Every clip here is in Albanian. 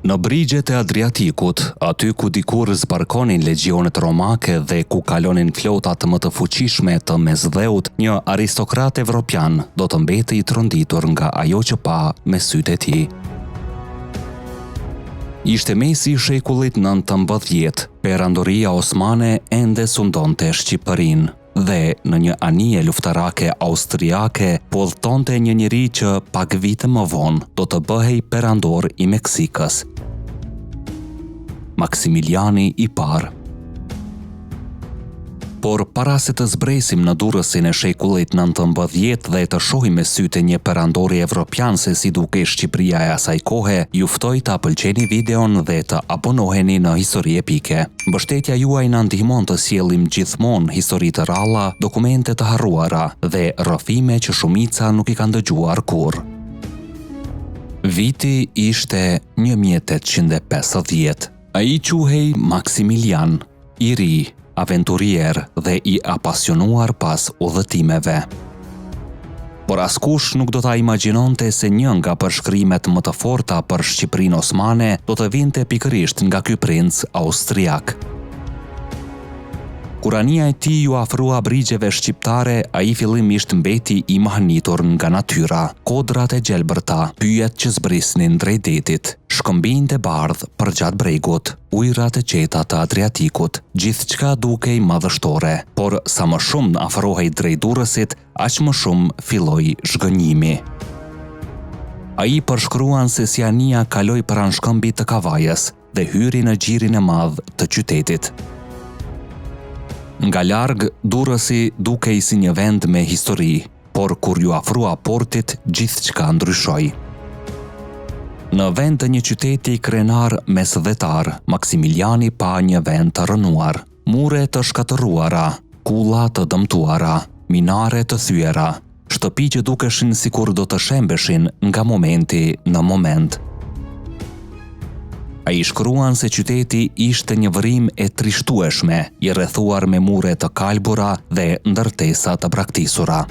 Në brigjet e Adriatikut, aty ku dikur zbarkonin legjionet romake dhe ku kalonin flotat më të fuqishme të Mesdheut, një aristokrat evropian do të mbetej i tronditur nga ajo që pa me sytë e tij. Ishte mesi i shekullit 19, Perandoria Osmane ende sundonte Shqipërinë. Dhe, në një anije luftarake austriake, po udhëtonte një njeri që pak vite më vonë do të bëhej perandor i Meksikës. Maksimiliani i Parë. Por para se të zbresim në Durrësin e shekullit 19 dhe të shohim me sytë e një perandori evropian se si dukej Shqipëria e asaj kohe, ju ftoj ta pëlqeni videon dhe të abonoheni në Histori Epike. Mbështetja juaj na ndihmon të sjellim gjithmonë histori të rralla, dokumente të harruara dhe rrëfime që shumica nuk i kanë dëgjuar kurrë. Viti ishte 1850. Ai quhej Maksimilian, i ri, aventurier dhe i apasionuar pas udhëtimeve. Por askush nuk do ta imagjinonte se një nga përshkrimet më të forta për Shqipërinë osmane do të vinte pikërisht nga ky princ austriak. Kur anija e tij iu afrua brigjeve shqiptare, ai fillimisht mbeti i mahnitur nga natyra, kodrat e gjelbërta, pyjet që zbrisnin drejt detit, shkëmbinjtë e bardhë përgjatë bregut, ujërat e qeta të Adriatikut, gjithçka dukej madhështore, por sa më shumë afrohej drejt Durrësit, aq më shumë filloi zhgënjimi. Ai përshkruan se si anija kaloi pranë shkëmbit të Kavajës dhe hyri në gjirin e madh të qytetit. Nga larg, Durrësi dukej si një vend me histori, por kur iu afrua portit, gjithçka ndryshoi. Në vend të një qyteti krenar mesdhetar, Maksimiliani pa një vend të rrënuar. Mure të shkatërruara, kulla të dëmtuara, minare të thyera, shtëpi që dukeshin sikur do të shembeshin nga momenti në moment. Ai shkruan se qyteti ishte një vrimë e trishtueshme, i rrethuar me mure të kalbura dhe ndërtesa të braktisura.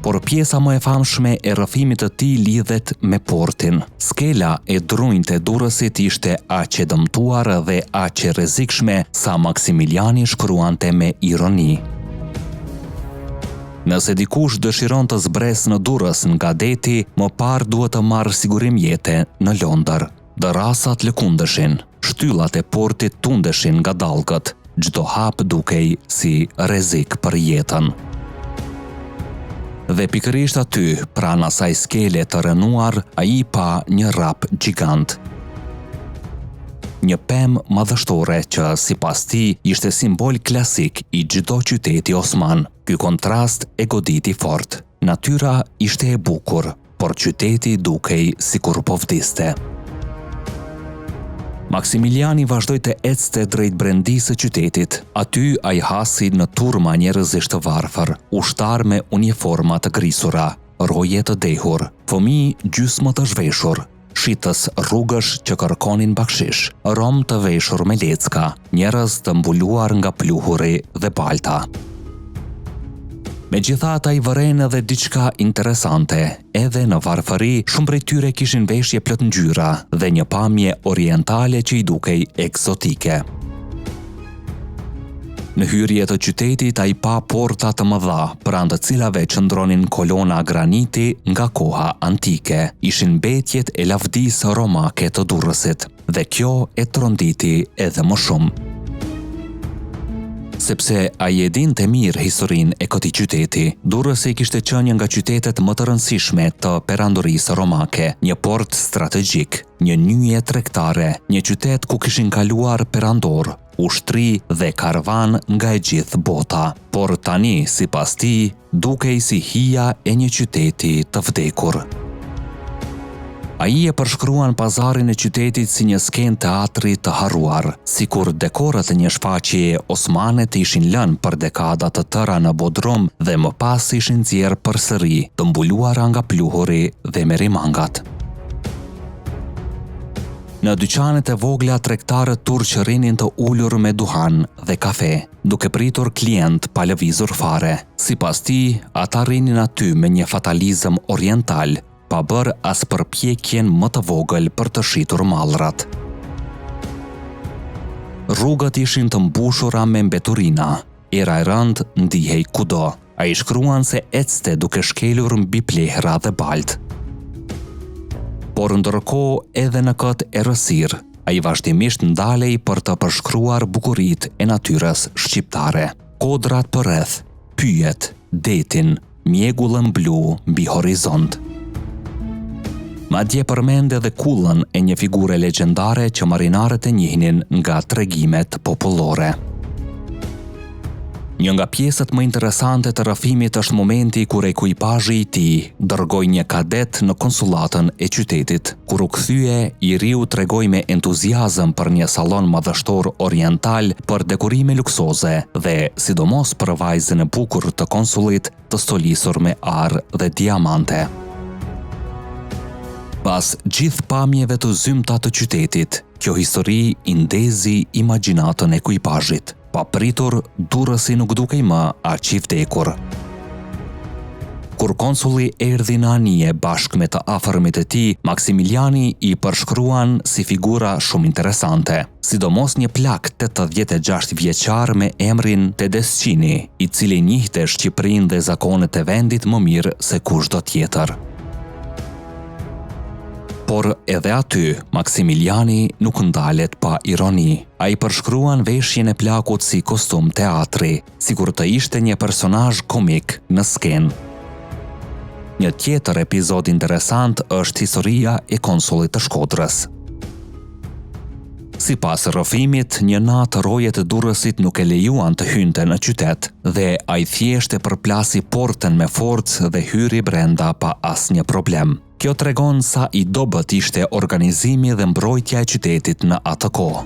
Por pjesa më e famshme e rrëfimit të tij lidhet me portin. Skela e drunjtë e Durrësit ishte aq e dëmtuar dhe aq e rrezikshme sa Maksimiliani shkruante me ironi. Nëse dikush dëshiron të zbresë në Durrës nga deti, më parë duhet të marrë sigurim jete në Londër. Dërrasat lëkundeshin, shtyllat e portit tundeshin nga dallgët, çdo hap dukej si rrezik për jetën. Dhe pikërisht aty, pranë asaj skele të rrënuar, ai pa një rrap gjigant. Një pemë madhështore që, sipas tij, ishte simbol klasik i çdo qyteti osman. Ky kontrast e goditi fort. Natyra ishte e bukur, por qyteti dukej sikur po vdiste. Maksimiliani vazhdoi të ecte drejt brendisë së qytetit. Aty ai hasi në turma njerëzish të varfër, ushtarë me uniforma të grisura, roje të dehur, fëmijë gjysmë të zhveshur, shitës rrugësh që kërkonin bakshish, romë të veshur me lecka, njerëz të mbuluar nga pluhuri dhe balta. Megjithatë ai vëren edhe diçka interesante, edhe në varfëri, shumë prej tyre kishin veshje plot ngjyra dhe një pamje orientale që i dukej ekzotike. Në hyrje të qytetit ai pa porta të mëdha, pranë të cilave qëndronin kolona graniti nga koha antike. Ishin mbetjet e lavdisë romake të Durrësit dhe kjo e tronditi edhe më shumë. Sepse ai e dinte mirë historinë e këtij qyteti. Durrësi kishte qenë një nga qytetet më të rëndësishme të Perandorisë Romake, një port strategjik, një nyje tregtare, një qytet ku kishin kaluar perandorë, ushtri dhe karvanë nga e gjithë bota. Por tani, sipas tij, dukej si hija e një qyteti të vdekur. Ai e përshkruan pazarin e qytetit si një skenë teatri të harruar, sikur dekoret e një shfaqjeje osmane të ishin lënë për dekada të tëra në bodrum dhe më pas ishin nxjerrë përsëri, të mbuluara nga pluhuri dhe merimangat. Në dyqanet e vogla tregtarët turq rrinin të ulur me duhan dhe kafe, duke pritur klientë pa lëvizur fare. Sipas tij, ata rrinin aty me një fatalizëm oriental. pa bërë as përpjekjen më të vogël për të shitur mallrat. Rrugët ishin të mbushura me mbeturina, era e rëndë ndihej kudo. Ai shkruan se ecte duke shkelur mbi plehra dhe baltë. Por ndërkohë edhe në këtë errësirë, ai vazhdimisht ndalej për të përshkruar bukuritë e natyrës shqiptare. Kodrat përreth, pyjet, detin, mjegullën blu mbi horizont. Madje përmend edhe kullën e një figure legjendare që marinarët e njihnin nga tregimet popullore. Një nga pjesët më interesante të rrëfimit është momenti kur ekuipazhi i tij dërgoi një kadet në konsullatën e qytetit. Kur u kthye, i riu tregoi me entuziazëm për një sallon madhështor oriental për dekorime luksoze dhe sidomos për vajzën e bukur të konsullit të stolisur me ar dhe diamante. Pas gjithë pamjeve të zymta të qytetit, kjo histori i ndezi imagjinatën ekuipazhit. Papritur, Durrësi nuk dukej më aq i vdekur. Kur konsulli erdhi në anije bashkë me të afërmit e tij, Maksimiliani i përshkruan si figura shumë interesante, sidomos një plak 86 vjeçar me emrin Tedeschini, i cili njihte Shqipërinë dhe zakonet e vendit më mirë se kushdo tjetër. Por edhe aty, Maksimiliani nuk ndalet pa ironi. Ai përshkruan veshjen e plakut si kostum teatri, sikur të ishte një personazh komik në skenë. Një tjetër epizod interesant është historia e konsullit të Shkodrës. Sipas rrëfimit, një natë rojet e Durrësit nuk e lejuan të hynte në qytet dhe ai thjesht e përplasi portën me forcë dhe hyri brenda pa asnjë problem. Kjo tregon sa i dobët ishte organizimi dhe mbrojtja e qytetit në atë kohë.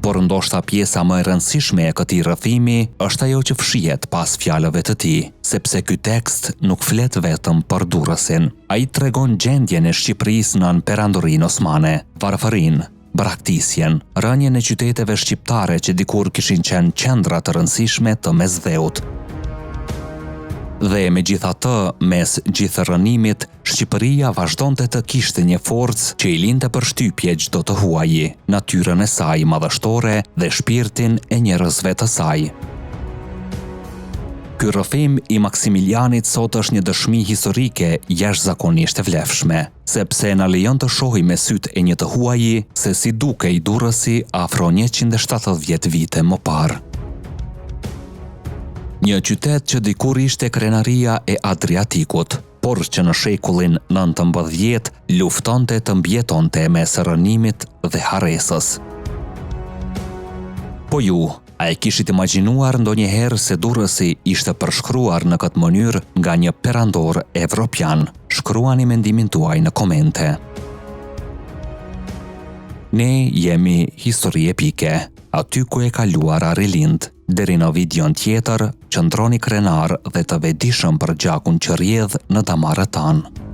Por ndoshta pjesa më e rëndësishme e këtij rrëfimi është ajo që fshihet pas fjalëve të tij, sepse ky tekst nuk flet vetëm për Durrësin. Ai tregon gjendjen e Shqipërisë nën Perandorinë Osmane, varfërinë, braktisjen, rënien e qyteteve shqiptare që dikur kishin qenë qendra të rëndësishme të Mesdheut. Dhe megjithatë, mes gjithë rrënimit, Shqipëria vazhdonte të kishte një forcë që i linte përshtypje çdo të huaji, natyrën e saj madhështore dhe shpirtin e njerëzve të saj. Ky rrëfim i Maksimilianit sot është një dëshmi historike jashtëzakonisht e vlefshme, sepse na lejon të shohim me sytë e një të huaji se si dukej Durrësi afro 170 vite më parë. Një qytet që dikur ishte krenaria e Adriatikut, por që në shekullin 19 luftonte të mbijetonte mes rrënimit dhe harresës. Po ju, A e kishit imagjinuar ndonjëherë se Durrësi ishte përshkruar në këtë mënyrë nga një perandor evropian? Shkruani mendimin tuaj në komente. Ne jemi Histori Epike, aty ku e kaluara rilind. Deri në videon tjetër, qëndroni krenarë dhe të vetëdijshëm për gjakun që rrjedh në damarët tanë.